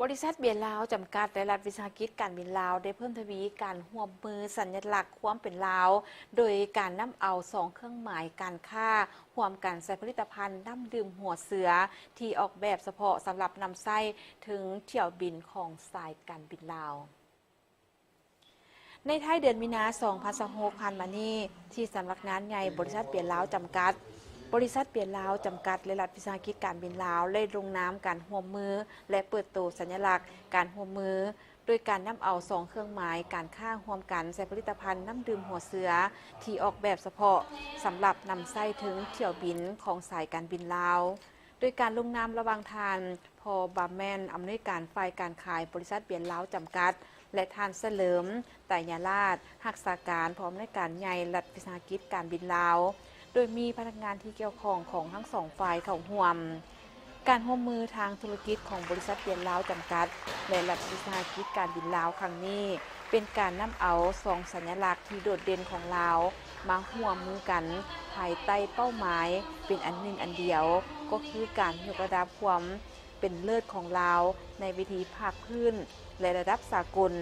ບໍລິສັດເບຍລາວຈຳກັດ ແລະ ລັດວິສາຫະກິດການບິນລາວ ໄດ້ເພີ່ມທະວີການຮ່ວມມືສັນຍະລັກຄວາມເປັນລາວ ໂດຍການນຳເອົາສອງເຄື່ອງໝາຍການຄ້າຮ່ວມກັນໃສ່ຜະລິດຕະພັນນ້ຳດື່ມຫົວເສືອ ທີ່ອອກແບບສະເພາະສຳລັບນຳໃຊ້ເທິງຖ້ຽວບິນຂອງສາຍການບິນລາວ. ໃນທ້າຍເດືອນມີນາ ສອງພັນຊາວຫົກ ຜ່ານມານີ້, ທີ່ສຳນັກງານໃຫຍ່ບໍລິສັດເບຍລາວຈຳກັດ, ບໍລິສັດເບຍລາວຈຳກັດ ແລະ ລັດວິສາຫະກິດການບິນລາວ ໄດ້ລົງນາມການຮ່ວມມື ແລະ ເປີດໂຕສັນຍະລັກການຮ່ວມມື ໂດຍການນຳເອົາສອງເຄື່ອງໝາຍການຄ້າຮ່ວມກັນໃສ່ຜະລິດຕະພັນນ້ຳດື່ມຫົວເສືອ ທີ່ອອກແບບສະເພາະສຳລັບນຳໃຊ້ເທິງຖ້ຽວບິນຂອງສາຍການບິນລາວ. ໂດຍການລົງນາມລະຫວ່າງທ່ານ ພໍ ບາແມນ ອຳນວຍການຝ່າຍການຂາຍບໍລິສັດເບຍລາວຈຳກັດ ແລະ ທ່ານ ສະເຫຼີມ ໄຕຍະລາດ ຮັກສາການຜູ້ອຳນວຍການໃຫຍ່ລັດວິສາຫະກິດການບິນລາວ, ໂດຍມີພະນັກງານທີ່ກ່ຽວຂ້ອງຂອງທັງສອງຝ່າຍເຂົ້າຮ່ວມ. ການຮ່ວມມືທາງທຸລະກິດຂອງບໍລິສັດເບຍລາວຈຳກັດ ແລະ ລັດວິສາຫະກິດການບິນລາວຄັ້ງນີ້ ເປັນການນຳເອົາສອງສັນຍະລັກທີ່ໂດດເດັ່ນຂອງລາວມາຮ່ວມມືກັນ ພາຍໃຕ້ເປົ້າໝາຍເປັນອັນໜຶ່ງອັນດຽວ, ກໍຄືການຍົກລະດັບຄວາມເປັນເລີດຂອງລາວໃນເວທີພາກພື້ນ ແລະ ລະດັບສາກົນ,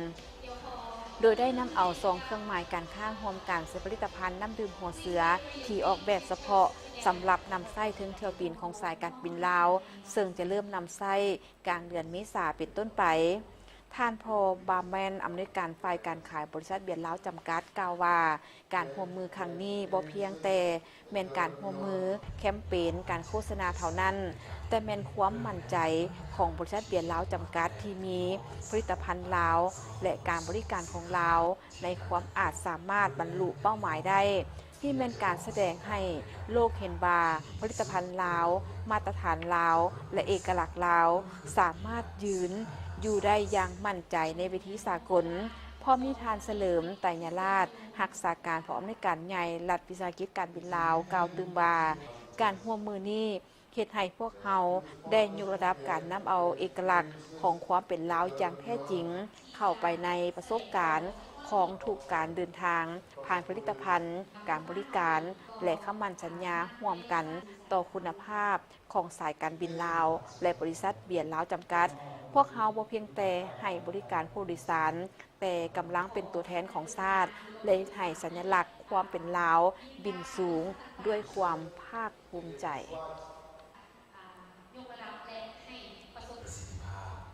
ໂດຍໄດ້ນຳເອົາສອງເຄື່ອງໝາຍການຄ້າຮ່ວມກັນໃສ່ຜະລິດຕະພັນນ້ຳດື່ມຫົວເສືອ ທີ່ອອກແບບສະເພາະສຳລັບນຳໃຊ້ເທິງຖ້ຽວບິນຂອງສາຍການບິນລາວ, ເຊິ່ງຈະເລີ່ມນຳໃຊ້ກາງເດືອນເມສາເປັນຕົ້ນໄປ. ທ່ານ ພໍ ບາແມນ ອຳນວຍການຝ່າຍການຂາຍບໍລິສັດເບຍລາວຈຳກັດ ກ່າວວ່າ ການຮ່ວມມືຄັ້ງນີ້ບໍ່ພຽງແຕ່ແມ່ນການຮ່ວມມືແຄມເປນການໂຄສະນາເທົ່ານັ້ນ, ແຕ່ແມ່ນຄວາມໝັ້ນໃຈຂອງບໍລິສັດເບຍລາວຈຳກັດ ທີ່ມີຜະລິດຕະພັນລາວ ແລະ ການບໍລິການຂອງລາວໃນຄວາມອາດສາມາດບັນລຸເປົ້າໝາຍໄດ້. ນີ້ແມ່ນການສະແດງໃຫ້ໂລກເຫັນວ່າຜະລິດຕະພັນລາວ, ມາດຕະຖານລາວ ແລະ ເອກະລັກລາວ ສາມາດຢືນຢູ່ໄດ້ຢ່າງໝັ້ນໃຈໃນເວທີສາກົນ. ພ້ອມນີ້ທ່ານ ສະເຫຼີມ ໄຕຍະລາດ ຮັກສາການຜູ້ອຳນວຍການໃຫຍ່ລັດວິສາຫະກິດການບິນລາວ ກ່າວຕື່ມວ່າ ການຮ່ວມມືນີ້ ເຮັດໃຫ້ພວກເຮົາໄດ້ຍົກລະດັບການນຳເອົາເອກະລັກຂອງຄວາມເປັນລາວຢ່າງແທ້ຈິງເຂົ້າໄປໃນປະສົບການຂອງທຸກການເດີນທາງຜ່ານຜະລິດຕະພັນ, ການບໍລິການ ແລະ ຄຳໝັ້ນສັນຍາຮ່ວມກັນຕໍ່ຄຸນນະພາບຂອງສາຍການບິນລາວ ແລະ ບໍລິສັດເບຍລາວຈຳກັດ. ພວກເຮົາບໍ່ພຽງແຕ່ໃຫ້ບໍລິການຜູ້ໂດຍສານ, ແຕ່ກຳລັງເປັນຕົວແທນຂອງຊາດ ແລະ ເຮັດໃຫ້ສັນຍະລັກຄວາມເປັນລາວບິນສູງດ້ວຍຄວາມພາກພູມໃຈ.